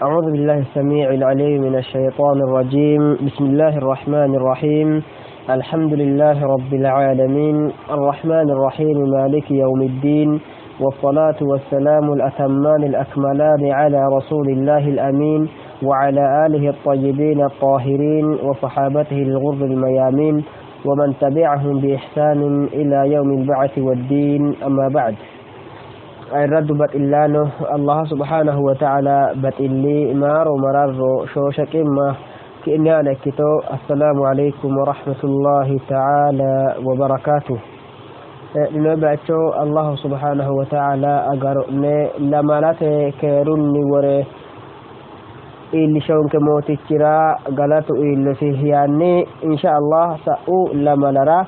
أعوذ بالله السميع العليم من الشيطان الرجيم. بسم الله الرحمن الرحيم. الحمد لله رب العالمين الرحمن الرحيم مالك يوم الدين، والصلاة والسلام الأتمان الأكملان على رسول الله الأمين وعلى آله الطيبين الطاهرين وصحابته الغر الميامين ومن تبعهم بإحسان إلى يوم البعث والدين. أما بعد، ayirraddu baxillaano Allah subhanahu wa ta'ala baxilli maaro mararro shooshaqimma ki'ne aana ikkito. Assalaamu alaykum wa rahmatullahi ta'ala wa barakaatuh. Heedhino bayicho Allah subhanahu wa ta'ala agaro'ne lamalate keerunni wore iillishonke mootichira galatu iillosi yaanni, insha Allah sa'u lamalara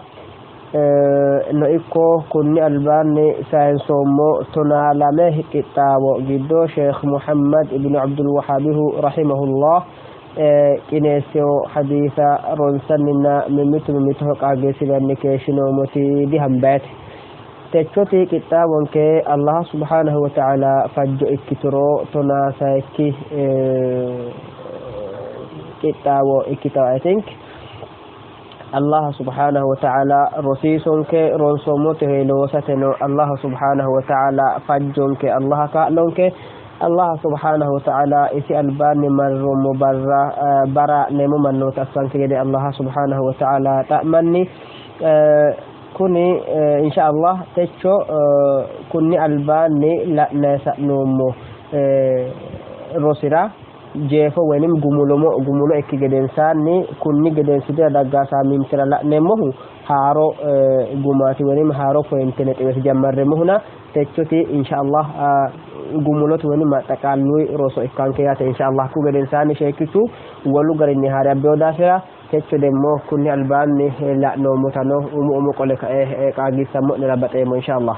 no ikko kunni albaanni sayinsoommo 12 qixxaawo giddo Sheekh Muhammad ibn Abdul Wahaabihu rahimahullah qineesseo hadiisa ronsanninna mimmitu mimmitoho qaageessinanni keeshshinoommoti dihambayete. Techoti qixxaawonke Allah subhanahu wa ta'ala fajjo ikkituro 13 qixxaawo ikkitawo. I think Allah subhanahu wa ta'ala rosiisonke, ronsoommote loosateno Allah subhanahu wa ta'ala fajjonke, Allah kaa'lonke. Allah subhanahu wa ta'ala isi albaanni marroommo barra bara'neemmo mannoota assanke gede Allah subhanahu wa ta'ala xa'manni. Kuni insha Allah techo kunni albaanni la'ne sa'noommo rosira jeefo woynim gumulomo gumulo ikki gedensaanni kunni gedensidira daggaa saamintira la'neemmohu haaro gumaati woynim haaro pointe nexibete jammarreemmohuna techoti insha Allah gumulote woynim maxxaqaalluy roso ikkanke yaate insha Allah. Ku gedensaanni sheekkichu wolu garinni haare abbeyo daafira techo demmo kunni albaanni la'noommotano umu umu qole kae qaagiissammo'nera baxeemmo insha Allah.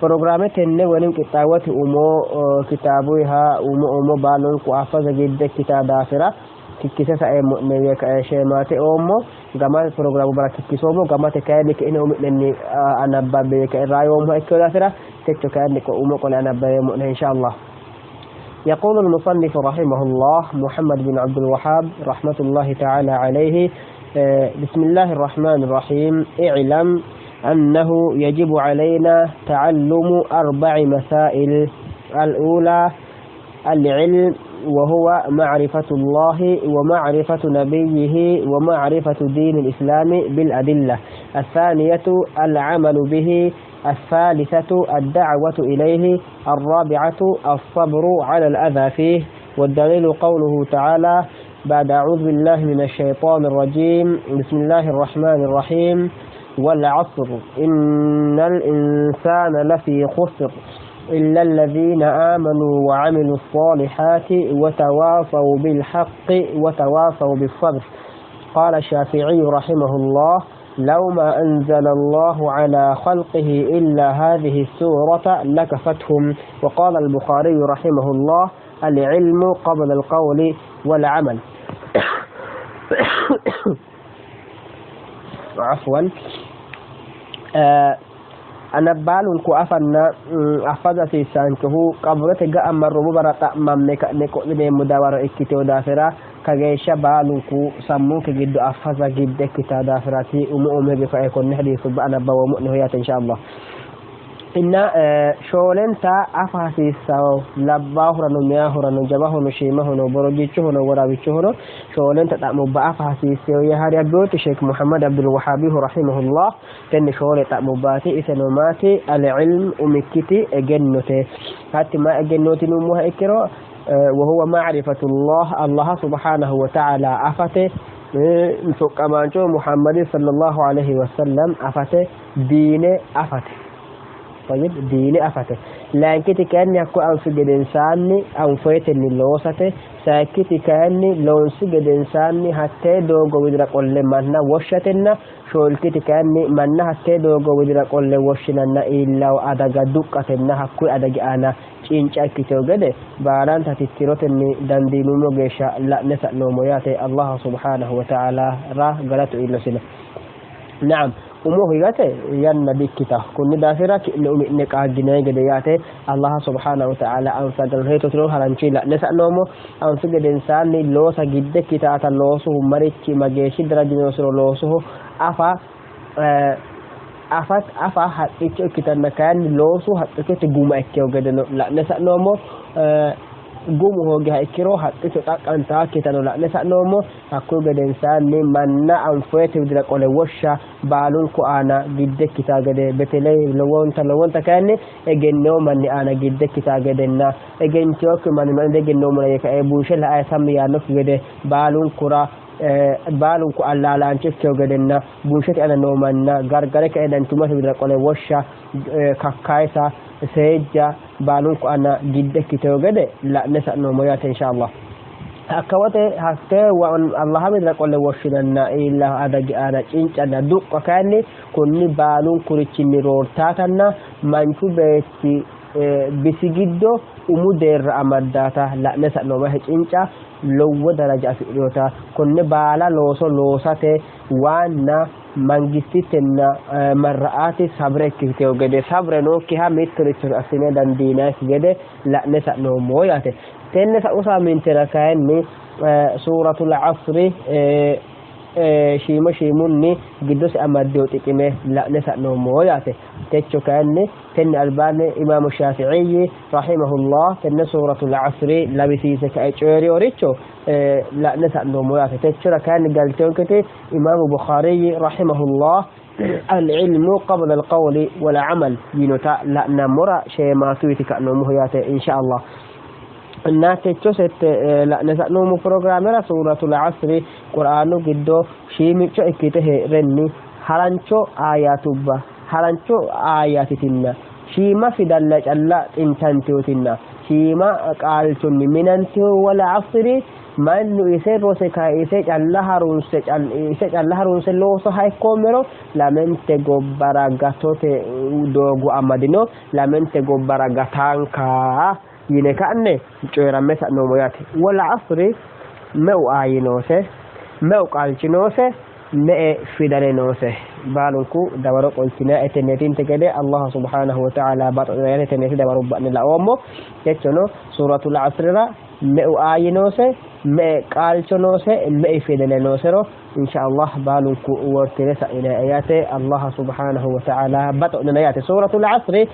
Pirogiraame tenne woynim qixxaawote umo kitaabuyiha umo umo baalunku afaza gidde ikkita daafira kikkise saeemmo'ne yee kae sheemaate oommo. Gama pirogiraamu bara kikkisoommo, gamate kayinni ki'ne umi'nenni anabbabbe yee kae raayoommoha ikkino daafira techo kayinni umo qole anabbaweemmo'ne insha Allah. يقول المصنف رحمه الله محمد بن عبد الوهاب رحمة الله تعالى عليه: بسم الله الرحمن الرحيم. اعلم أنه يجب علينا تعلم 4 مسائل. الأولى العلم، وهو معرفة الله ومعرفة نبيه ومعرفة دين الإسلام بالأدلة. الثانية العمل به. الثالثة الدعوة إليه. الرابعة الصبر على الأذى فيه. والدليل قوله تعالى بعد أعوذ بالله من الشيطان الرجيم: بسم الله الرحمن الرحيم. والعصر إن الإنسان لفي خسر إلا الذين آمنوا وعملوا الصالحات وتواصوا بالحق وتواصوا بالصبر. قال الشافعي رحمه الله: لو ما أنزل الله على خلقه إلا هذه السورة لكفتهم. وقال البخاري رحمه الله: العلم قبل القول والعمل. عفوا. أنا بالونكو أفنى أفضل سانكه قبلت جاء مرة برا مملكة نكو مداورة إكتو دافرة kageeshsha baalunku sammunke giddo afaza gidde ikkita daafiraati umu umu hige kae konne hadiisubba anabbawoommo'neho yaate insha Allah. Inna shoolenta afa hasiissawo labbaahurano meyaahurano jawahono shiimahono borojjichohono woraawichohono shoolenta xa'mubba afa hasiisseyo yee haari abbiyooti Sheekh Muhammad Abdul Wahaabihu rahimahullah. Tenne shoole xa'mubbaati. Iseno maati? Al-ilm umikkiti egennote. Hatti maa egennooti yinummoha ikkiro وهو معرفة الله، الله سبحانه وتعالى أفته soqqamaancho Muhammad sallallahu alaihi wasallam afate, diine afate. طيب diine afate. Layinkiti kayinni hakko anfi gedensaanni anfoyetenni loosate. Sayikkiti kayinni loonsi gedensaanni hattee doogo widira qolle manna woshshatenna shoolkiti kayinni manna hattee doogo widira qolle woshshinanna iillawo adaga duqqatenna hakkuyi adagi aana cinca ikkiteyo gede baalanta tittirotenni dandiinummo geeshsha la'ne sa'noommo yaate. Allah subhanahu wa ta'ala ra galatu iillosina. Na'am. Umo higate yanna dikkita. Kunni daafira ki'ne umi'ne qaagginanni gede yaate Allah subhanahu wa ta'ala anfa galheetotiro haranchi la'ne sa'noommo. Anfi gedensaanni loosa gidde ikkitaata loosuhu marichi mageeshshi daraji noosiro loosuhu afa afa haqqicho ikkitanna kayinni loosu haqqichote guma ikkeyo gedeno la'ne sa'noommo. Gumu hoogiha ikkiro haqqicho xaqqantaakkitano la'ne sa'noommo. Hakkuyi gedensaanni manna anfoyete widira qole woshsha baalunku aana gidde ikkitaa gede beteley lowonta lowonta kayinni egennewo manni aana gidde ikkitaa gedenna egentewokki manni no egennoommo yee kae bunshe la"ayi sammi yaannokki gede baalunkura baalunku allaalaancho ikkewo gedenna bunshete aana noo manna gargare kae danchummate widira qole woshsha kakkayisa seejja baalunku aana gidde ikkitewo gede la'ne sa'noommo yaate insha Allah. Hakka wote hattee Allaha widira qolle woshshinanna iilla adagi aana cincanna duqqa kayinni kunni baalunkurichinni roortaatanna manchu beetti bisi giddo umu deerra amaddaata la'ne sa'noommo yaate. Cinca lowo daraja afidhinota konne baala looso loosate waanna mangistittenna marra'aati sabre ikkitewo gede sabre nookkiha mittoricho assine dandiinayikki gede la'ne sa'noommo yaate. Tenne sa'u saamintera kayinni suuratul asri shiima shiimunni giddose amaddewo xiqime la'ne sa'noommo yaate. Techo kayinni tenne albaanni imaamu Shaafi'iyyi rahimahullah tenne suuratul asri lawisiise kae coyi'rinoricho la'ne sa'noommo yaate. Techora kayinni galteyonketi imaamu Bukhaariyyi rahimahullah al-ilmu qabla al-qawli wal-amal yinota la'nammora sheemaatuyti ka'noommohu yaate insha Allah. እና techo sette la'ne sa'noommo pirogiraamera suuratul asri qur'aanu giddo shiimicco ikkite hee'renni harancho aayaatubba harancho aayaatitinna shiima fidalla calla xintanteyotinna shiima qaalchonni minanteyo wal asri mannu ise rose kae ise calla harunse ise calla harunse loosoha ikkoommero lamente gobbara gatote doogo amadino lamente gobbara gataanka yine ka'ne coyi'ramme sa'noommo yaate. Wal asri meu aayi noose, meu qaalchi noose, me"e fidale noose? Baalunku dawaro qoltinae tenneetinte gede Allah subhanahu wa ta'ala baxo'ne tenneeti dawaro ba'ne laoommo. Techono suuratul asrira meu aayi noose, me"e qaalcho noose, me"e fidale noosero insha Allah baalunku wortine sa'inae yaate. Allah subhanahu wa ta'ala baxo'nena yaate. Suuratul asri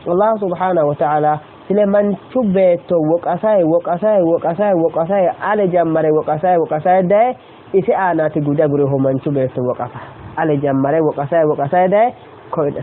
Allah subhanahu wa ta'ala sile manchu beetto woqasayi woqasayi woqasayi woqasayi ale jammare woqasayi woqasayi daye ise aanaati gude agureho manchu beetto woqasa ale jammare woqasayi woqasayi daye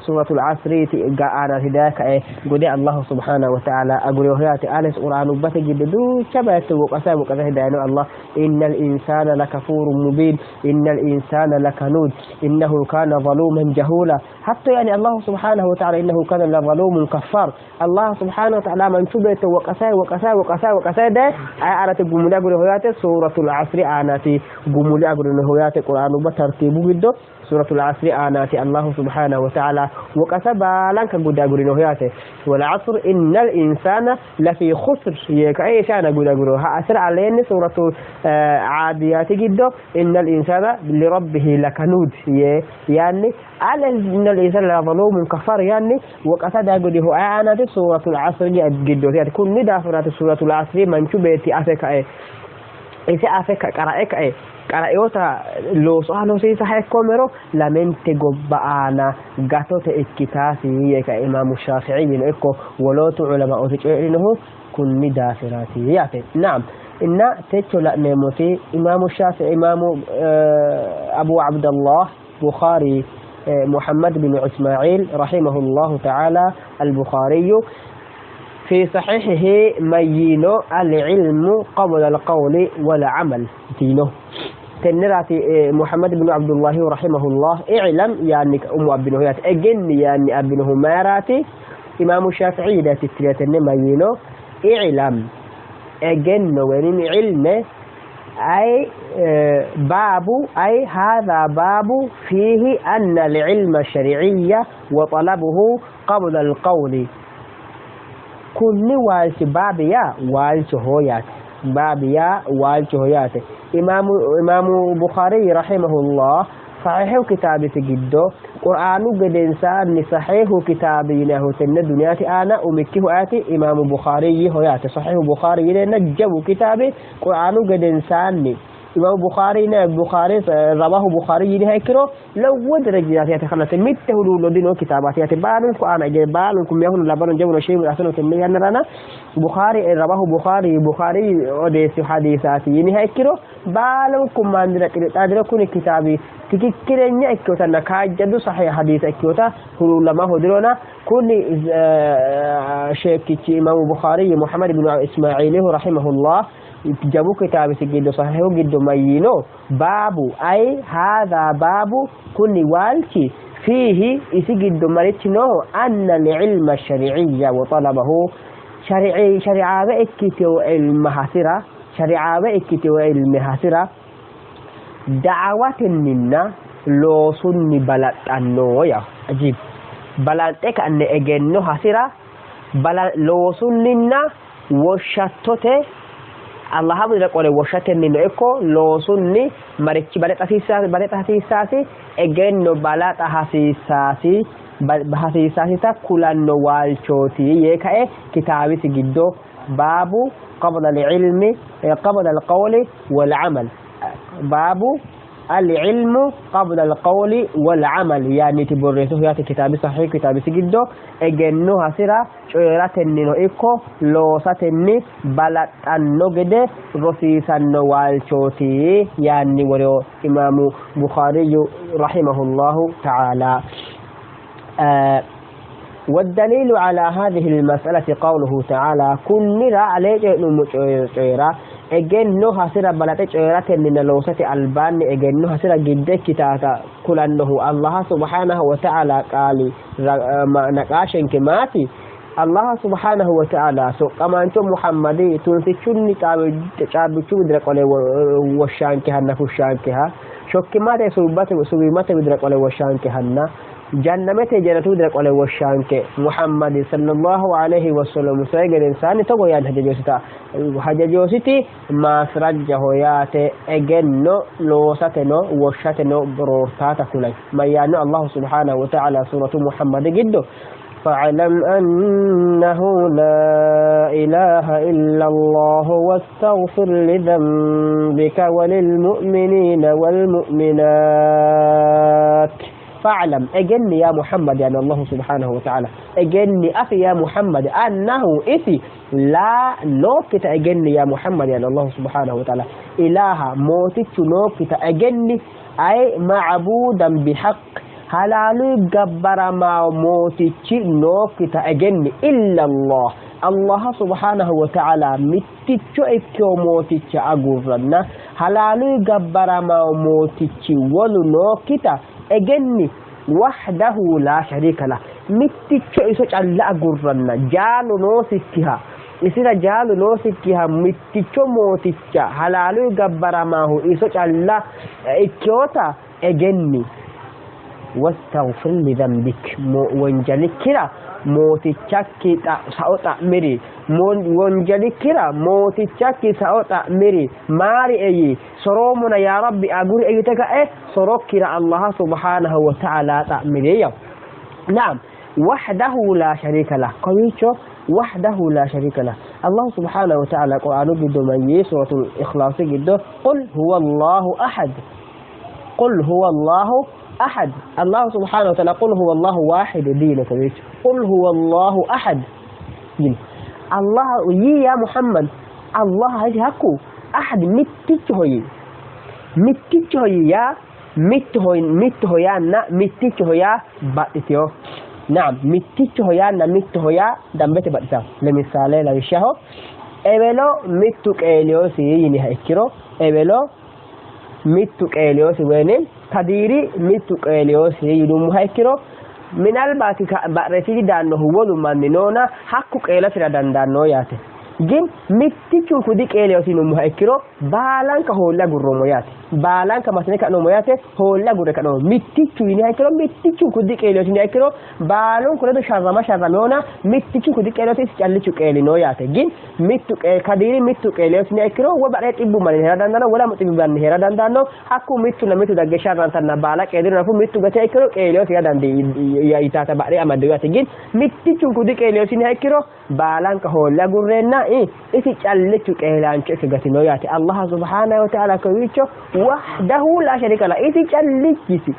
suuratul asriiti aanaati daye kae gude Allah subhanahu wa ta'ala agureho yaate. Ale qur'aanubbate giddo duucha bayicho woqasayi woqasayi dayino Allah innal insana lakafuurun mubiin innal insana lakanud innahu kaana zaluuman jahuula hatto yaani Allah subhanahu wa ta'ala innahu kaana lazaluumun kaffaar. Allah subhanahu wa ta'ala manchu beetto woqasayi woqasayi woqasayi woqasayi daye ay aanaati gumule agureho yaate. Suuratul asri aanaati gumule agureho yaate. Qur'aanubba tartiibu giddo suuratul asri aanaati Allah subhanahu wa ta'ala woqasa baalanka gude agurinoho yaate. Wal asr innal insana lafi khusr yee kae ise aana gude agurino. Ha asira aleenni suuratu caadiyaati giddo innal insana lirabbihi lakanuud yee yaanni ale innal insana lazaluumun kaffaar yaanni woqasa daye gudiho ay aanaati suuratul asri giddooti yaate. Kunni daafiraati suuratul asri manchu beetti afe kae ise afe qara'e kae qara'eota loosoha loosiisaha ikkoomero lamente gobba aana gatote ikkitaasi yee kae imaamu Shaafi'iyyino ikko wolootu culamaooti coyi'rinohu kunni daafiraati yaate. Naam, inna techo la'neemmoti imaamu Shaafi'i imaamu Abu Abdallah Bukhaari Muhammad bin Ismaaciil rahimahullahu ta'ala al-Bukhaariyyu في صحيحه مينو العلم قبل القول والعمل دينه تنراتي محمد بن عبد الله رحمه الله اعلم يعني أم أبنه يات أجن يعني أبنه ماراتي إمام الشافعي لا تتريتن مينو اعلم أجن وين علم أي باب أي هذا باب فيه أن العلم الشرعي وطلبه قبل القول kunni waalchi baabi yaa waalchoho yaate baabi yaa waalchoho yaate. Imaamu Bukhaariy rahimahullah Sahihu kitaabisi giddo Qur'aanu gedensaanni sahihu kitaabi yinannihu tenne duniyate aana umikkihu ayeti? Imaamu Bukhaariyyiho yaate. Sahihu Bukhaari yineenna jawu kitaabi Qur'aanu gedensaanni Imaamu Bukhaari yinanni Bukhaari rawahu Bukhaari yiniha ikkiro lowo darajaati yaate. Kanate mitte huluullo dino kitaabaati yaate. Baalunku aana baalunku meyahuno labbano jawuno shiimu asino tenne yannarana Bukhaari rawahu Bukhaari Bukhaari odeessi hadiisaati yiniha ikkiro baalunku mannira qirixaadiro kuni kitaabi tikikkilenya ikkinotanna kaajjadu sahih hadiisa ikkinota huluullama dirona kuni sheekkichi Imaamu Bukhaari Muhammad ibn Ismaa'iilihu rahimahullah jawu kitaabisi giddo sahihu giddo mayyiino baabu ay haadha baabu kuni waalchi fiihi isi giddo marichi nooho anna al-ilma ash-shar'iyya wa talabahu shari'aawe ikkitewo ilma hasira shari'aawe ikkitewo ilmi hasira da'awatenninna loosunni balaxxanno yaa ajiib balanxe ka'ne egenno hasira loosunninna woshshattote Allaha widira qole woshshatennino ikko loosunni marichi balaxa hasiissaasi egenno balaxa hasiissaasi hasiissaasita kulanno waalchooti yee kae kitaabisi giddo baabu qabla al-ilmi qabla al-qawli wal-amal baabu al-ilmu qabla al-qawli wal-amal yaanniiti borreessuhu yaate kitaabi sahih kitaabisi giddo egenno hasira coyi'ratennino ikko loosatenni balaxxanno gede rosiisanno waalchooti yaanni woreo Imaamu Bukhaariyyu rahimahullahu ta'ala. والدليل على هذه المسألة قوله تعالى كنرا عليه coyi'ra egenno hasira balaxe coyi'ratenninna loosate albaanni egenno hasira gidde ikkitaata kulannohu Allah subhanahu wa ta'ala qaali naqaashenke maati? Allah subhanahu wa ta'ala soqqamaancho Muhammadi tunsichunni caabbichu widira qole woshshaankehanna fushshaankeha shokkimate suwimmate widira qole woshshaankehanna jannamete jannatu widira qole woshshaanke Muhammadi sallallahu alayhi wasallam sai gedensaanni togo yaanni hajajoosita hajajoositi maasrajjaho yaate egenno loosateno woshshateno roortaata kulay mayyaanno Allahu subhanahu wa ta'ala suratu Muhammadi giddo فاعلم أنه لا إله إلا الله واستغفر لذنبك وللمؤمنين والمؤمنات. فاعلم أجني يا محمد يعني الله سبحانه وتعالى أجني أفي يا محمد أنه إثي لا نوكت أجني يا محمد يعني الله سبحانه وتعالى إله موتت نوكت أجني أي معبودا بحق halaalu gabbaramaa mootichi nookkita egenni illa Allah Allah subhanahu wa ta'ala mitticho ikkewo mooticha agurranna halaalu gabbaramaa mootichi wolu nookkita egenni wahdahu laa sharika lah mitticho iso calla agurranna jaalu noosikkiha isira jaalu noosikkiha mitticho mooticha halaalu gabbaramaahu iso calla ikkewota egenni wastaghfir lidhanbik wonjalikkira mootichakki sao xa'miri wonjalikkira mootichakki sao xa'miri maari eyi soroomona yaa rabbi aguri eyite ka'e sorokkira Allah subhanahu wa ta'ala xa'miriya. Na'am wahdahu la sharika lah kowiicho wahdahu la sharika lah Allah subhanahu wa ta'ala qur'aanu giddo mayyee suratul ikhlaasi giddo qul huwa Allahu ahad qul huwa Allahu أحد الله سبحانه وتعالى قل هو الله واحد دين قل هو الله أحد دين الله يا محمد الله هكو أحد متتهوي متتهوي يا متهوي متهوي نا متتهوي باتيو نعم متتهوي نا متهوي دمبت باتيو لمثال لوشاهو ebelo mittu qeeliyoosi yiniha ikkiro ebelo mittu qeeliyoosi woynim kadiiri mittu qeeliyoosi yinummoha ikkiro minalbaati ba'residi daannohu wolu manni noona hakku qeelasira dandaanno yaate gin mittichunku diqeeliyoosi yinummoha ikkiro baalanka hoolle agurroommo yaate. Baalanka masine ka'noommo yaate, hoolle agurre ka'noommo. Mittichu yiniha ikkiro mittichunku diqeelinosi yiniha ikkiro baalunku ledo sharrama sharrameona mittichunku diqeelinosi, isi callichu qeelino yaate. Gin mittu kadiiri mittu qeelinosi yiniha ikkiro woy badhee xibbu manni hee'ra dandaanno, woy lamu xibbi manni hee'ra dandaanno. Hakku mittuna mittu dagge sharrantanna baala qeeliro nafu mittu gatiha ikkiro qeelinosi yaa dandii yitaata badhee amaddeyo yaate. Gin mittichunku diqeelinosi yiniha ikkiro baalanka hoolle agurreenna isi callichu qeelaancho ikke gatino yaate. Allah subhanahu wa ta'ala kowiicho wahdahu la sharika la, isi callichisi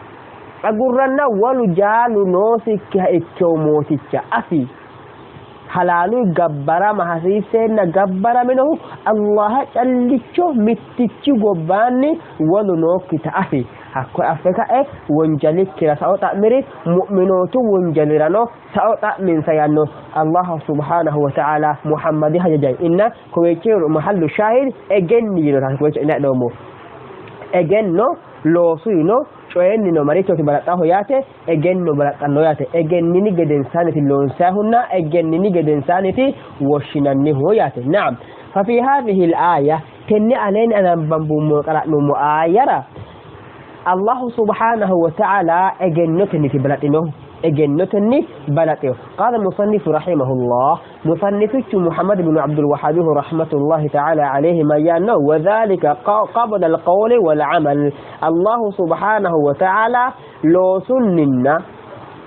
agurranna wolu jaalu noosikkiha ikkewo mooticha afi. Halaalu gabbarama hasiisseenna gabbaraminohu Allaha callicho mittichi gobbaanni wolu nookkita afi. Hakko affe ka'e wonjalikkira sao xa'miri, mu'minootu wonjalirano sao xa'minsa yaanno Allah subhanahu wa ta'ala Muhammadi hajajay. Inna kowiichi mahallu shahid egenni yinota kowiicho ina dhoommo. Egenno loosu yino coyinnino marichooti balaxxaho yaate, egenno balaxxanno yaate. Egennini gedensaaniti loonsayihunna egennini gedensaaniti woshshinannihu yaate. Naam, fa fi hadhihi al-aya, tenne aleenni anambambummo qara'nummo aayara Allahu subhanahu wa ta'ala egennotenniti balaxinohu, egennotenni balaxeho. Qaala musannifu rahimahullah, musannifichu Muhammad ibn Abdul Wahhab rahmatullahi ta'ala alayhi mayyaanno, wa dhalika qabla al-qawli wal amal. Allahu subhanahu wa ta'ala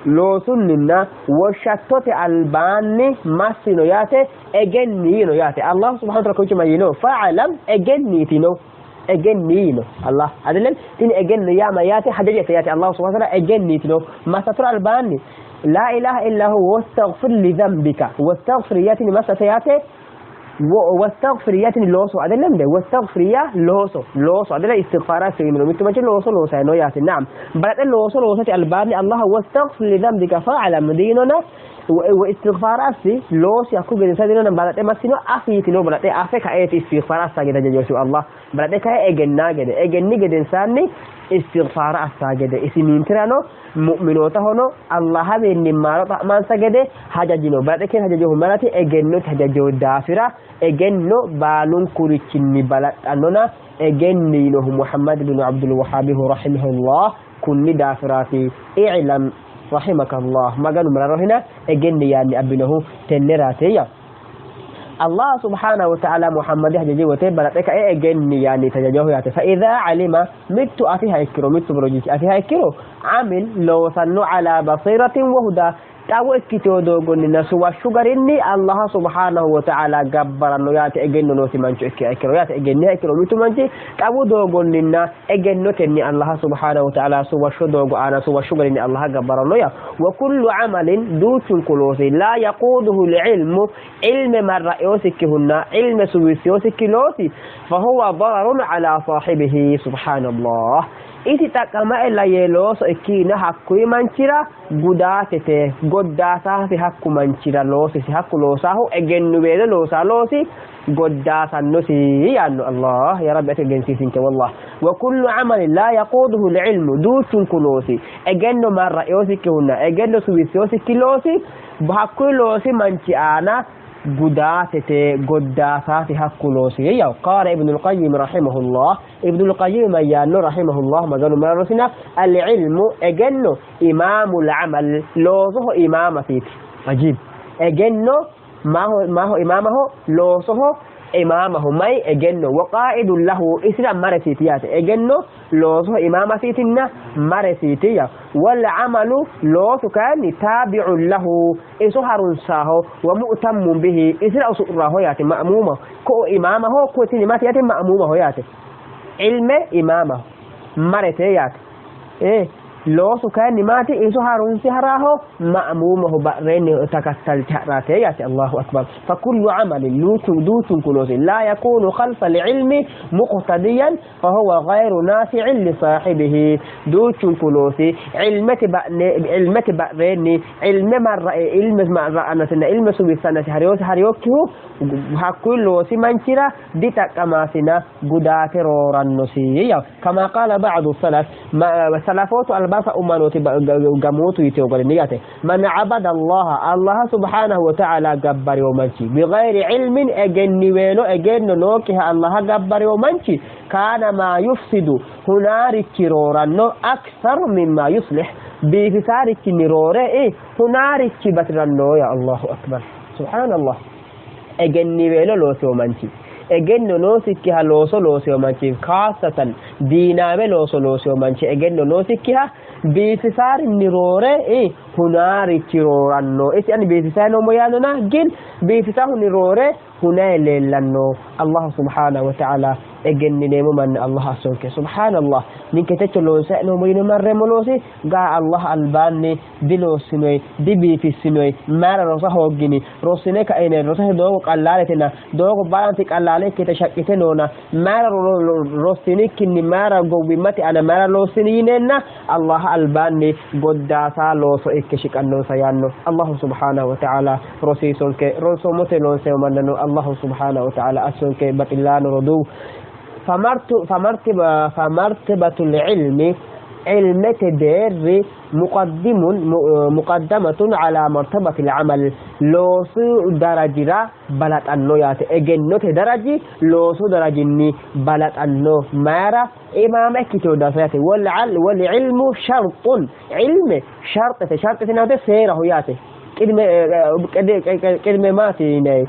loosunninna woshshattote albaanni massino yaate, egenni yino yaate. Allahu subhanahu wa ta'ala kowiicho mayyino? Fa'alam, egenniitino, egenni yino Allah adilem. Tini egenno yaa mayyaate? Hajajete yaate. Allahu subhanahu wa ta'ala egenniitino massatora albaanni la ilaha illa hu wastaghfir li dhanbika. Wastaghfir yaa tini massate yaate, wastaghfir yaa tini looso adilem de, wastaghfir yaa looso, looso adilem, istighfara seyino mittu manchi looso loosayno yaate. Naam, balaxe looso loosate albaanni Allah wastaghfir li dhanbika fa'alam diinona wa istighfar assi loosi hakku gedensa dinona balaxe massino afiitino, balaxe afe kaeeti istighfar assa gede hajajosi Allah. Balaxe kae egennaa gede, egenni gedensaanni istighfar assa gede, isi mintirano mu'minootahono Allahawiinni maaro xa'mansa gede hajajino. Balaxe kee hajajohu marati egennote hajajo daafira egenno baalunkurichinni balaxxannona egenni yinohu Muhammad ibn Abdul Wahhabihu rahimahullah kunni daafiraati. I'lam rahimakallah, maganu mararohina egenni yaanni abbinohu tenneraati ya. Allah subhanahu wa ta'ala Muhammadi hajaji wote balaxe kae egenni yaanni tajajohu yaate. Fa idha alima, mittu afiha ikkiro, mittu borojjichi afiha ikkiro, amil loosanno ala basiratin wa huda, xawo ikkitewo doogonninna suwashshu garinni Allah subhanahu wa ta'ala gabbaranno yaate. Egenno noosi mancho ikkiha ikkiro yaate, egenniha ikkiro mittu manchi xawu doogonninna egennotenni Allah subhanahu wa ta'ala suwashshu doogo aana suwashshu garinni Allah gabbaranno ya. Wa kullu amalin, duuchunku loosi, la yaquduhu al-ilmu, ilme marra'eosikkihunna ilme suwiseyosikki loosi, fa huwa dararun ala sahibihi. Subhanallah, isi xaqqamae yee looso ikkina hakkuyi manchira gudaatete, goddaasaasi hakku manchira loosisi, hakku loosaahu egennuweelo loosaa loosi goddaasannosi yaanno. Allah ya rabbi, ati egensiisinke wallah. Wa kullu amalin la yaquduhu al-ilmu, duuchunku loosi egenno marra'eosikkihunna egenno suwiseyosikki loosi, hakkuyi loosi manchi aana gudaatete, goddaasaasi hakku loosi yaw. Qaala Ibnu al-Qayyim rahimahullah, Ibnu al-Qayyim mayyaanno rahimahullah, maganu mararosina, al-ilmu egenno imaamul amal, loosoho imaamasiiti. Ajib, egenno maaho imaamaho? Loosoho imaamaho. May egenno wa qaa'idun lahu, isira maresiiti yaate. Egenno loosoho imaamasiitinna maresiiti ya. Wal amalu, loosu kayinni taabi'un lahu, iso harunsaaho, wa mu'tammun bihi, isira usu'raaho yaate, ma'muumaho. Ko'o imaamaho, ko tini mati yaate? Ma'muumaho yaate. Ilme imaamaho, marete yaate. Loosu kayinni maati? Iso harunsi haraaho, ma'muumaho, ba'reenni takattalti ha'raate yaate. Allahu akbar. Fa kullu amalin, duuchunku loosi, la yakunu khalfa al-ilmi muqtadiyan fa huwa ghayru nafi'in li sahibihi. Duuchunku loosi ilmete ba'ne, ilmete ba'reenni ilme marra'e, ilme marra'annasinna ilme suwissannasi hariyoosi hariyokkihu, hakkuyi loosi manchira dixaqqamaasina, gudaate roorannosi ya. Kama qaala ba'du salaf, salafootu albaanni Alba sa'u mannooti gamootu yiteyo garinni yaate. Man abada Allaha, Allaha subhanahu wa ta'ala gabbariyo manchi, bighayri ilmin, egenniweelo, egenno nookkiha Allaha gabbariyo manchi, kaana maa yufsidu, hunaarichi rooranno, aktharu mimma yuslih, biifisaarichinni roore hunaarichi batiranno ya. Allahu akbar, subhanallah. Egenniweelo loosiyo manchi, egenno noosikkiha looso loosiyo manchi, khaasatan diinaame looso loosiyo manchi, egenno noosikkiha biifisaarinni roore hunaarichi rooranno. Isi ani biifisayi noommo yaannona, gin biifisahunni roore hunayi leellanno. Allahu subhanahu wa ta'ala egennineemmo manna Allah assonke. Subhanallah, ninke techo loonsayi noommo yine marreemmo loosi gaa Allah albaanni diloossinoyi, dibiifissinoyi. Mayra rosa hooggini? Rossine ka'ine rosate doogo qallaaletina, doogo baalanti qallaale ikkite shaqqite noona, mayra rossinikkinni, mayra gowwimmate aana mayra loossini yineenna Allah albaanni goddaasaa looso ikke shiqannonsa yaanno. Allahu subhanahu wa ta'ala rosiisonke, ronsoommote loonseemmo mannano Allahu subhanahu wa ta'ala assonke. Baxillaano roduuwu, famartibatul ilmi, ilmete deerri, muqaddimun muqaddamatun ala martabatil amal, loosu darajira balaxanno yaate. Egennote daraji loosu darajinni balaxanno. Mayra? Imaama ikkiteyo daafira yaate. Wal ilmu sharxun, ilme sharxete, sharxete yinanni seeraho yaate. Qidme maati yinayi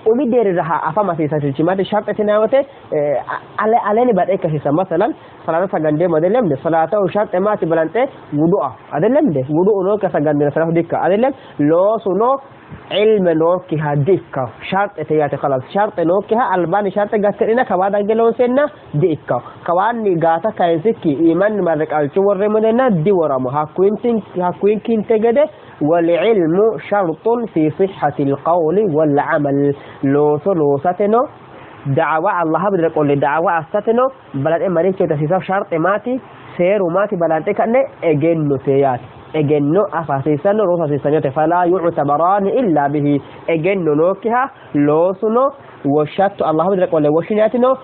umi deerrira afama hasiissanno maati sharxete yinanni wote aleenni badhe ikka hasiissanno. Masalan salaata sagandeemmo adellemde, salaataho sharxe maati? Balanxe wudu'a adellemde, wudu'u nookkiha sagandina salaatu dikka adellem. Loosuno ilme nookkiha di-ikkawo, sharxete yaate. Kalas, sharxe nookkiha albaanni sharxe gattedhina kawaa dagge loonseenna di-ikkawo. Kawaanni gaata kayinsikki iimanni marre qalchu worreemmo yineenna diworamo. Hakkuyinkinte gede والعلم شرط في صحة القول والعمل، looso loosateno da'awa Allah widira qolle da'awa assateno balanxe maricho hasiisawo sharxe maati, seeru maati? Balanxe ka'ne egennote yaate. Egenno afa hasiissanno, rosa hasiissannote. Fala yu'tabaraani illa bihi, egenno nookkiha loosuno woshshatto Allah widira qolle woshshinayatino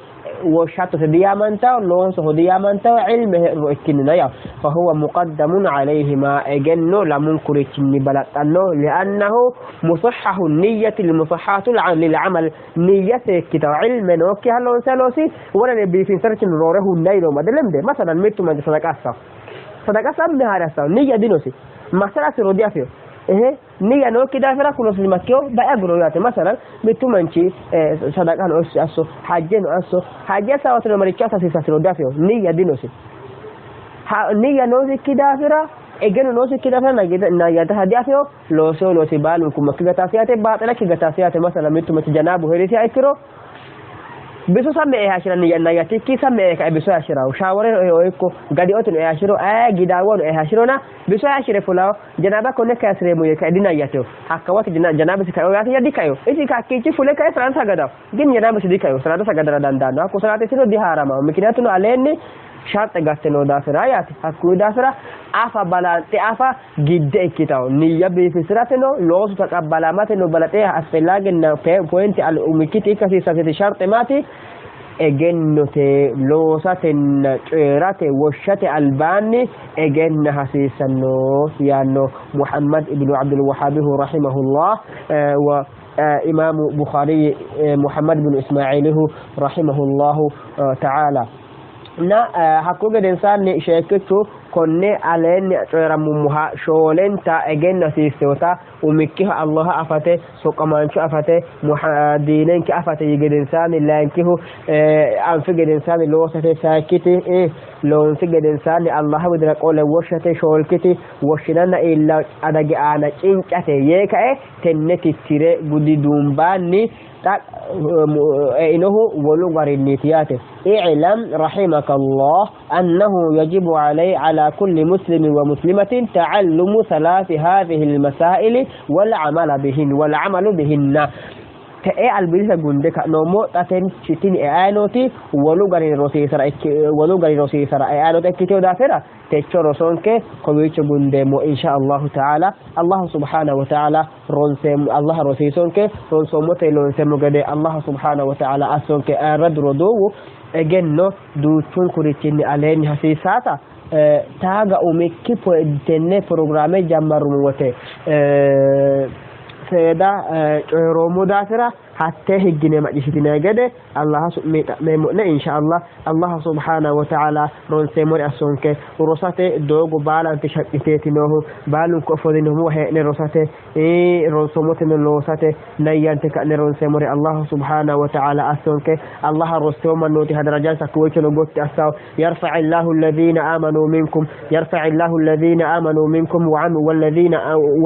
woshshattote diyaamantawo, loosoho diyaamantawo ilme heedhuro ikkinnina yawo. Fahuwa muqaddamun alayhima, egenno lamunkurichinni balaxxanno. Li'annahu musahhahu niyyati lmusahhatu lil'amal, niyya seekkitawo. Ilme nookkiha loonsayi loosi wonane biifinsarichinni roore hunnayi noommo adellemde. Masalan mittu manchi sadaqa assawo, sadaqa sammi haare assawo, niyya dinosi, massara assiro diafeyo. Ehe, niyya nookki daafira kulosi makkeyo bae aguro yaate. Masalan mittu manchi sadaqano asso, hajjeno asso, hajje assawateno maricho assa hasiissasiro diafeyo, niyya dinosi. Niyya noosikki daafira, egenno noosikki daafira nayyataha diafeyo. Looseyo loosi baalunku makki gataasi yaate, baaxila ikki gataasi yaate. Masalan mittu manchi janaabu heerisiha ikkiro biso samme e hashira nayyatikki samme e kae biso hashirawo, shaworeno eo ikko gadi'oteno e hashiro, aye gidaawono e hashirona biso hashire fulawo, janaaba konne kayisireemmo yee kae dinayyateyo. Hakka woti janaabisi kaeo yaate ya dikaeo. Isi hakkiichi fule kae salaata sagadawo, gin janaabisi dikaeo, salaata sagadara dandaanno. Hakku salaatisino dihaaramawo, mikinaatuno aleenni sharxe gatte noo daafira yaate. Hakkuyi daafira afa balanxe afa gidde ikkitawo, niyya biifisirateno loosu taqabbalamateno balaxe asfellaagenna pointi al umikkiti ikka hasiissaseti sharxe maati? Egennote. Loosatenna coyi'rate woshshate albaanni egenna hasiissanno yaanno Muhammad ibnu Abdul Wahaabihu rahimahullah wa imaamu Bukhaari Muhammad ibnu Ismaa'iilihu rahimahullahu ta'ala. Na hakku gedensaanni sheekkichu konne aleenni coyi'rammummoha shoolenta egenno hasiissewota, umikkiha Allaha afate, soqqamaancho afate, diinenke afate yi gedensaanni, layinkihu anfi gedensaanni loosate, sayikkiti loonsi gedensaanni Allaha widira qole woshshate, shoolkiti woshshinanna iilla adagi aana cincate yee kae tenne tittire gudi duumbaanni xa einohu wolu garinniiti yaate. I'lam rahimaka Allah annahu yajibu alay ala kulli muslimin wa muslimatin ta'allumu thalathi hadhihi al-masaili wal amala bihin wal amalu bihinna. Te'e albisa gunde ka'noommo. Xa tini e'ayi nooti wolu garinni rosiisara wolu gari rosiisara e'ayi noota ikkiteyo daafira techo rosonke kowiicho gundeemmo insha Allahu taala. Allahu subhanahu wa taala ronseemmo, Allah rosiisonke, ronsoommote loonseemmo gede Allah subhanahu wa taala assonke. Ayirradu roduuwu, egenno duuchunkurichinni aleenni hasiissaata taaga umikki tenne pirogiraame jammarrumo wote seeda coyiroommo daafira hattee higgine macciishshitinanni gede Allaha su'mi xa'meemmo'ne insha Allah. Allah subhanahu wa ta'ala ronseemmore assonke. Rosate doogo baalanti shaqqiteeti noohu, baalunku ofollinohu hee'ne rosate, ronsommoteno loosate nayyante ka'ne ronseemmore Allah subhanahu wa ta'ala assonke. Allah rossewo mannooti hadarajansa kowiichono gotti assawo. Yarfa'i Allahu alladhina amanu minkum, yarfa'i Allahu alladhina amanu minkum walladhina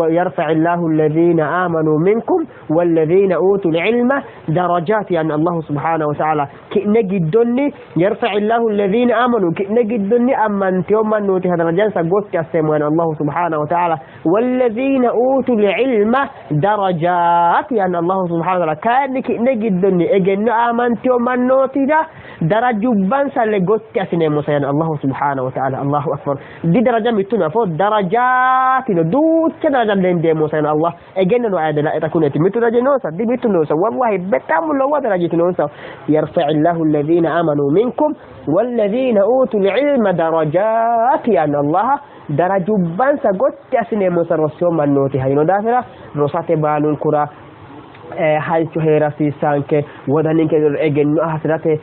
yarfa'i Allahu alladhina amanu minkum walladhina utul ilma darajat, yani Allah subhanahu wa ta'ala ki'ne giddonni yarfa'i Allahu alladhina amanu, ki'ne giddonni ammantewo mannooti hadarajansa gotti asseemmo yani Allah subhanahu wa ta'ala. Walladhina utul ilma darajat, yani Allah subhanahu wa ta'ala kayinni ki'ne giddonni egenno amantewo mannootira darajubbansa le gotti assineemmosa yani Allah subhanahu wa ta'ala. Allahu akbar, di daraja mittu afo darajatino duucha daraja lendeemmosa yani Allah. Egenno no ayade la'eta kuneeti mittu daraja noonsa di mittu noonsa, wallahi betam lowo darajati noonsa. Yarfa'i Allahu alladhina amanu minkum walladhina utul ilma darajat, yani Allah darajubbansa gotti assineemmosa rossewo mannooti hayino daafira rosate baalunkura halcho heera hasiissanke, wodaninke egenno hasirate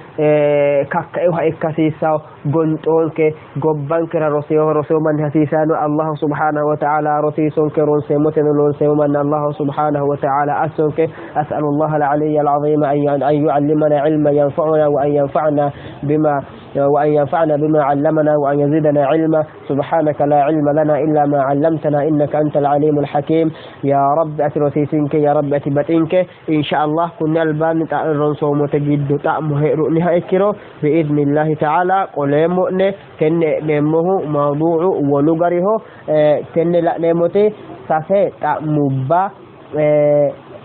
kakkaeha ikka hasiissawo, gonxoonke gobbankera rosewo rosewo manni hasiisano. Allah subhanahu wa ta'ala rosiisonke, ronseemmoteno loonseemmo manni Allah subhanahu wa ta'ala assonke. As'alu Allah al-aliyya al-azim an yu'allimana ilman yanfa'una wa an yanfa'na bima وأن ينفعنا بما علمنا وأن يزيدنا علما. سبحانك لا علم لنا إلا ما علمتنا إنك أنت العليم الحكيم. يا رب أترسيسنك، يا رب أتبتنك إن شاء الله كنا البان رنسوم تجد طعمه رؤنها إكرو بإذن الله تعالى. قلمؤن تن نمه موضوع ولغره تن لا نموتي ساسي تأمبا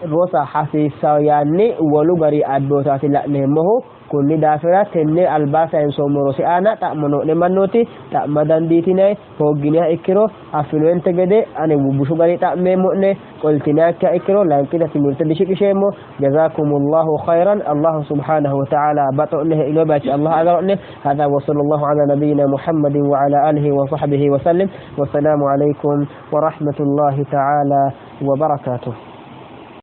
rosa hasiissawo yaanni wolu gari abbootaati la'neemmohu. Kunni daafira tenne alba sayinsoommo rosi aana xa'mo noo'ne mannooti xa'ma dandiitinay, hoogginiha ikkiro affinoonte gede ani bushu gari xa'meemmo'ne, qoltinayikkiha ikkiro layinkita timirte dishiqisheemmo. Jazakumullahu khayran. Allah subhanahu wa ta'ala baxo'ne, he'ino bayichi Allah agaro'ne. Hada wa sallallahu ala nabiyyina Muhammadin wa ala alihi wa sahbihi wa sallim. Wassalaamu alaykum wa rahmatullahi ta'ala wa barakatuh.